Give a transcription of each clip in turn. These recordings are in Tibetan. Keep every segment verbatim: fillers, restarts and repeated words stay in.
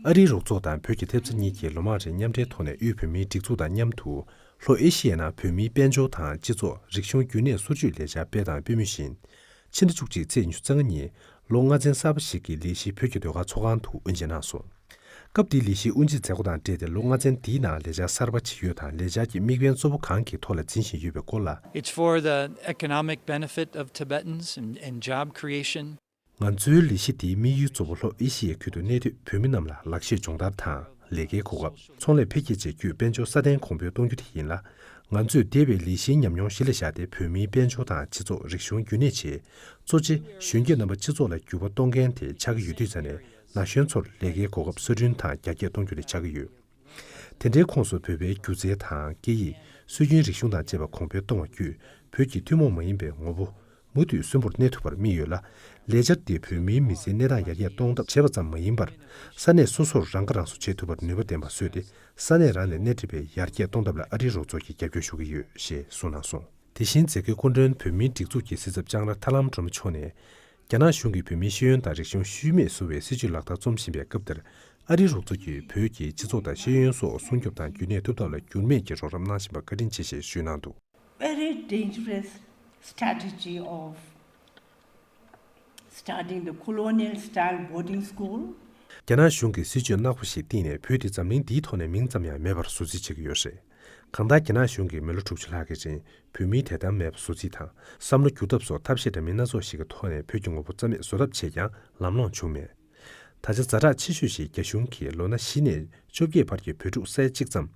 ཨ་རིའི་རོགས་ཚོགས་དང་བོད་ཀྱི་ཐེབས་རྩ་གཉིས་ཀྱིས་ལོ་མང་རིང་མཉམ་འབྲེལ་ཐོག་ནས་དབུས་བོད་མིའི་སྒྲིག་འཛུགས་དང་མཉམ་དུ། ལྷོ་ཨེ་ཤི་ཡའི་ནང་བོད་མིའི་དཔལ་འབྱོར་དང་སྤྱི་ཚོགས། རིག་གཞུང་རྒྱུན་གནས་སོར་ཆུད་ལས་འཆར་སྤེལ་དང་སྤེལ་མུས་བཞིན། ཕྱི་ཟླ་བཅུ་གཅིག་ཚེས་ཉི་ཤུ་རྩ་ལྔ་ཉིན། ལོ་ལྔ་ཚན་གསར་པ་ཞིག་གི་ལས་གཞི་བོད་ཀྱི་ཟློས་གར་ཚོགས་ཁང་དུ་དབུ་འབྱེད་གནང་སོང་། སྐབས་དེའི་ལས་གཞིའི་དབུ་འབྱེད་མཛད་སྒོ་དང་འབྲེལ་ཏེ། ལོ་ལྔ་ཚན་འདིའི་ནང་ལས་འཆར་གསར་པ་ཇི་ཡོད་དང་། ལས་འཆར་གྱི་དམིགས་འབེན་གཙོ་བོ་གང་གི་ཐོག་ལ་འཛིན་བཞིན་ཡོད་པའི་སྐོར་ལ། It's for the economic benefit of Tibetans and, and job creation. ང་ཚོའི་ལས་གཞི་འདིའི་དམིགས་ཡུལ་གཙོ་བོ་ལྷོ་ཨེ་ཤི་ཡའི་ཁུལ་དུ་གནས་སྡོད་བོད་མི་རྣམས་ལ་ལག་ཤེས་སྦྱོང་བརྡར་དང་། ལས་ཀའི་གོ་སྐབས། ཚོང་ལས་འཕེལ་རྒྱས་བཅས་བརྒྱུད་དཔལ་འབྱོར་སྲ་བརྟན་གོང་འཕེལ་གཏོང་རྒྱུ་དེ་ཡིན་ལ། ང་ཚོས་འདས་པའི་ལས་གཞིའི་ཉམས་མྱོང་གཞི་ལ་བཞག་སྟེ། བོད་མིའི་དཔལ་འབྱོར་དང་སྤྱི་ཚོགས། རིག་གཞུང་རྒྱུན་གནས་བཅས་གཙོ་ཆེ་གཞོན་སྐྱེས་རྣམ་པ་སྤྱི་ཚོགས་ལ་འགྱུར་བ་གཏོང་མཁན་དེ་ཆགས་ཀྱི་ཡོད་དུས་ཙམ་ནས། ན་གཞོན་ཚོར་ལས་ཀའི་གོ་སྐབས་གསར་སྐྲུན་དང་རྒྱ་སྐྱེད་གཏོང་རྒྱུ་དེ་ཆགས་ཀྱི་ཡོད། དེ་འདྲའི་ཁོངས་སུ་བོད་པའི་སྒྱུ་རྩལ་དང་སྐད་ཡིག། སྲོལ་རྒྱུན་རིག་གཞུང་དང་བཅས་པ་གོང་འཕེལ་གཏོང་བ་བརྒྱུད། བོད་ཀྱི་ཐུན་མོང་མ་ཡིན་པའི་ངོ་བོ་མུ་མཐུད་གསོན་པོར་གནས་ཐུབ་པར་དམིགས་ཡོད་ལ། ལས་འཆར་འདིས་བོད་མིའི་མི་ཚེའི་གནས་སྟངས་ཡར་རྒྱས་གཏོང་ཐབས་བྱས་པ་ཙམ་མ་ཡིན་པར། ས་གནས་སོ་སོར་རང་ཁ་རང་གསོ་བྱེད་ཐུབ་པར་ནུས་པ་ལྡན་པ་བཟོས་ཏེ། ས་གནས་རང་ནས་སྣེ་ཁྲིད་པའི་ཡར་རྒྱས་གཏོང་ཐབས་ལ་ཨ་རིའི་རོགས་ཚོགས་ཀྱིས་རྒྱབ་སྐྱོར་ཞུ་གི་ཡོད་ཞེས་གསུངས་གནང་སོང་། དེ་བཞིན་མཛད་སྒོའི་སྐུ་མགྲོན་བོད་མིའི་སྒྲིག་འཛུགས་ཀྱི་སྲིད་ཚབ་ལྕང་ར་ཐར་ལམ་སྒྲོལ་མ་མཆོག་ནས། རྒྱ་ནག་གཞུང་གིས་བོད་མིའི་ཤེས་ཡོན་དང་རིག་གཞུང་ཤུལ་མེད་བཟོ་བའི་སྲིད་བྱུས་ལག་བསྟར་རྩོམ་བཞིན་པའི་སྐབས་འདིར། ཨ་རིའི་རོགས་ཚོགས་ཀྱིས་བོད་ཀྱི་སྤྱི་ཚོགས་དང་ཤེས་ཡོན་སོགས་སྲུང་སྐྱོབ་དང་རྒྱུན་གནས་ཐུབ་ཐབས་ལ་འགྱུར་མེད་ཀྱི་རོགས་རམ་གནང་བཞིན་པ་བཀའ་དྲིན་ཆེ་ཞེས་ཞུས་གནང་འདུག། Very dangerous strategy of starting the colonial style boarding school. རྒྱ་ནག་གཞུང་གིས་སྲིད་བྱུས་ནག་པོ་ཞིག་བཏིང་ནས། བོད་དེ་འཛམ་གླིང་འདིའི་ཐོག་ནས་མིང་ཙམ་ཡང་མེད་པར་བཟོ་རྩིས་བྱེད་ཀྱི་ཡོད་རེད། གང་ལྟར། རྒྱ་ནག་གཞུང་གིས་མི་ལོ་དྲུག་ཅུ་ལྷག་གི་རིང་བོད་མིའི་དད་དམ་མེད་པ་བཟོ་རྩིས་དང་། བསམ་བློ་བསྒྱུར་ཐབས་སོགས་ཐབས་ཤེས་འདྲ་མིན་སྣ་ཚོགས་ཤིག་གི་ཐོག་ནས་བོད་ཀྱི་ངོ་བོ་རྩ་མེད་བཟོ་ཐབས་བྱས་ཀྱང་ལམ་ལྷོང་བྱུང་མེད། ད་ཆ་ཛ་དྲག་ཆེ་ཤོས་ཤིག་རྒྱ་གཞུང་གིས་ལོ་ན་བཞི་ནས་བཅོ་བརྒྱད་བར་གྱི་བོད་ཕྲུག་ས་ཡ་གཅིག་ཙམ།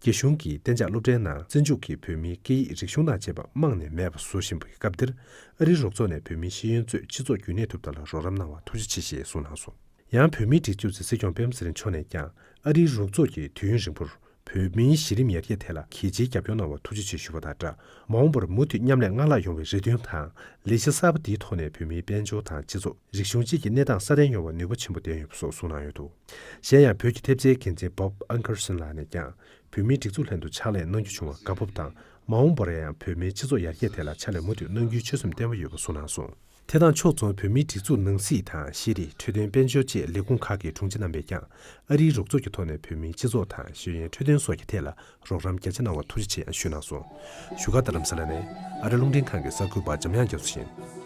རྒྱ་གཞུང་གིས་གཏན་འཇགས་སློབ་གྲྭའི་ནང་བཙན་འཇུག་གིས་བོད་མིའི་སྐད་ཡིག་རིག་གཞུང་དང་བཅས་པ་རྨང་ནས་མེད་པ་བཟོ་བཞིན་པའི་སྐབས་འདིར། ཨ་རིའི་རོགས་ཚོགས་ནས་བོད་མིའི་ཤེས་ཡོན་གཙོས་སྤྱི་ཚོགས་རྒྱུན་གནས་ཐུབ་ཐབས་ལ་རོགས་རམ་གནང་བར་ཐུགས་རྗེ་ཆེ་ཞེས་གསུངས་གནང་སོང་། ཡང་བོད་མིའི་སྒྲིག་འཛུགས་ཀྱི་སྲིད་སྐྱོང་སྤེན་པ་ཚེ་རིང་མཆོག་ནས་ཀྱང་། ཨ་རིའི་རོགས་ཚོགས་ཀྱིས་དུས་ཡུན་རིང་པོར་བོད་མིའི་གཞི་རིམ་ཡར་རྒྱས་ཐད་ལ་གལ་ཆེའི་རྒྱབ་སྐྱོར་གནང་བར་ཐུགས་རྗེ་ཆེ་ཞུ་བ་དང་སྦྲགས། མ་འོངས་པར་མུ་མཐུད་མཉམ་ལས་སྔར་ལྷག་ཡོང་བའི་རེ་འདུན་དང་། ལས་གཞི་གསར་པ་འདིའི་ཐོག་ནས་བོད་མིའི་དཔལ་འབྱོར་དང་སྤྱི་ཚོགས། རིག་གཞུང་བཅས་ཀྱི་གནས་སྟངས་སྲ་བརྟན་ཡོང་བར་ནུས་པ་ཆེན་པོ་ལྡན་ཡོད་པ་སོགས་གསུངས་གནང་ཡོད་འདུག། གཞན་ཡང་བོད་ཀྱི་ཐེབས་རྩའི་འགན་འཛིན་Bob Ankerson་ལགས་ནས་ཀྱང་། བོད་མིའི་སྒྲིག་འཛུགས་ལྷན་དུ་ཕྱག་ལས་གནང་རྒྱུ་བྱུང་བར་དགའ་སྤོབས་དང་། མ་འོངས་པར་ཡང་བོད་མིའི་སྤྱི་ཚོགས་ཡར་རྒྱས་ཐད་ལ་ཕྱག་ལས་མུ་མཐུད་གནང་རྒྱུའི་ཆོད་སེམས་བརྟན་པོ་ཡོད་པ་གསུངས་གནང་སོང་། དེ་དང་ཕྱོགས་མཚུངས། བོད་མིའི་སྒྲིག་འཛུགས་ནང་སྲིད་དང་ཤེས་རིག་འཕྲོད་བསྟེན། དཔལ་འབྱོར་བཅས་ལས་ཁུངས་ཁག་གི་དྲུང་ཆེ་རྣམ་པས་ཀྱང་། ཨ་རིའི་རོགས་ཚོགས་ཀྱི་ཐོག་ནས་བོད་མིའི་སྤྱི་ཚོགས་དང་ཤེས་ཡོན་འཕྲོད་བསྟེན་སོགས་ཀྱི་ཐད་ལ་རོགས་རམ་རྒྱ་ཆེ་གནང་བར་ཐུགས་རྗེ་ཆེ་ཡང་ཞུས་གནང་སོང་། བཞུགས་སྒར་རྡ་རམ་ས་ལ་ནས་ཨ་རི་རླུང་འཕྲིན་ཁང་གི་གསར་འགོད་པ་འཇམ་དབྱངས་རྒྱ་མཚོ་ཡིན།